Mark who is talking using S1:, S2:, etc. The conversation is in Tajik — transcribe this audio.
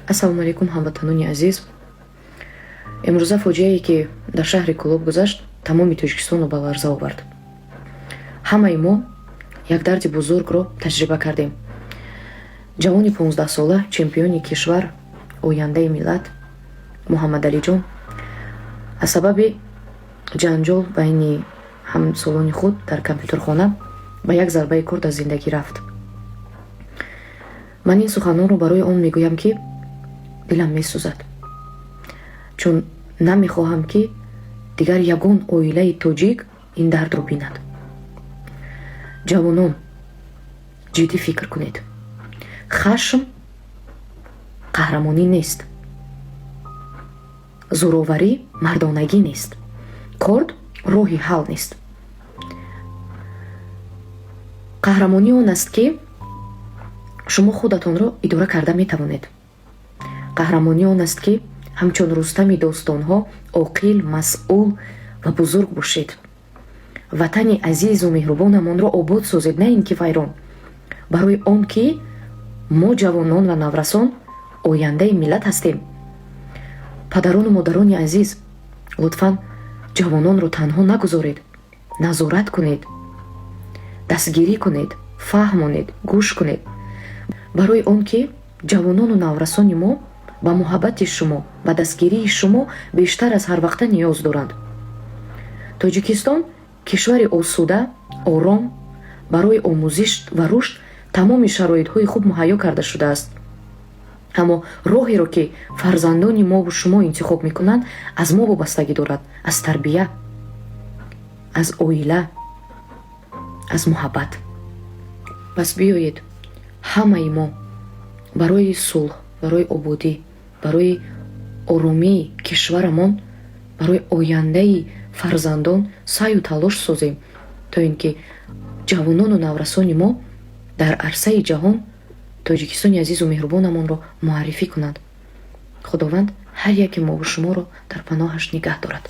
S1: Ассалому алайкум, ҳамватанони азиз. Имрӯза фоҷиае, ки дар шаҳри Кӯлоб гузашт, тамоми Тоҷикистонро ба ларза овард. Ҳамаи мо як дарди бузургро таҷриба кардем. Ҷавони 15-сола, чемпиони кишвар, ояндаи миллат Муҳаммадалиҷон аз сабаби ҷанҷол байни ҳамсолони худ дар компютерхона ба як зарбаи корд аз зиндагӣ рафт. Ман ин суханонро барои он мегӯям, ки дилам месӯзад, чун намехоҳам, ки дигар ягон оилаи тоҷик ин дардро бинад. Ҷавонон, ҷиддӣ фикр кунед. Хашм қаҳрамонӣ нест, зӯроварӣ мардонагӣ нест, корд роҳи ҳал нест. Қаҳрамонӣ он аст, ки шумо худатонро идора карда метавонед. Қаҳрамонӣ он аст, ки ҳамчун Рустами достонҳо оқил, масъул ва бузург бошед. Ватани азизу меҳрубонамонро обод созед, на ин ки вайрон, барои он ки мо ҷавонон ва наврасон ояндаи миллат ҳастем. Падарону модарони азиз, лутфан ҷавононро танҳо нагузоред, назорат кунед, дастгирӣ кунед, фаҳмонед, гӯш кунед, барои он ки ҷавонону наврасони мо ба муҳаббати шумо, ба дастгирии шумо бештар аз ҳар вақта ниёз доранд. Тоҷикистон кишвари осуда, ором, барои омӯзиш ва рушд тамоми шароитҳои хуб муҳайё карда шудааст. Аммо роҳеро, ки фарзандони мову шумо интихоб мекунанд, аз мо вобастагӣ дорад, аз тарбия, аз оила, аз муҳаббат. Пас биёед, ҳамаи мо барои сулҳ, барои ободӣ, барои оромии кишварамон, барои ояндаи фарзандон саъю талош созем, то ин ки ҷавонону наврасони мо дар арсаи ҷаҳон Тоҷикистони азизу меҳрубонамонро муаррифӣ кунанд. Худованд ҳар яке мову шуморо дар паноҳаш нигаҳ дорад.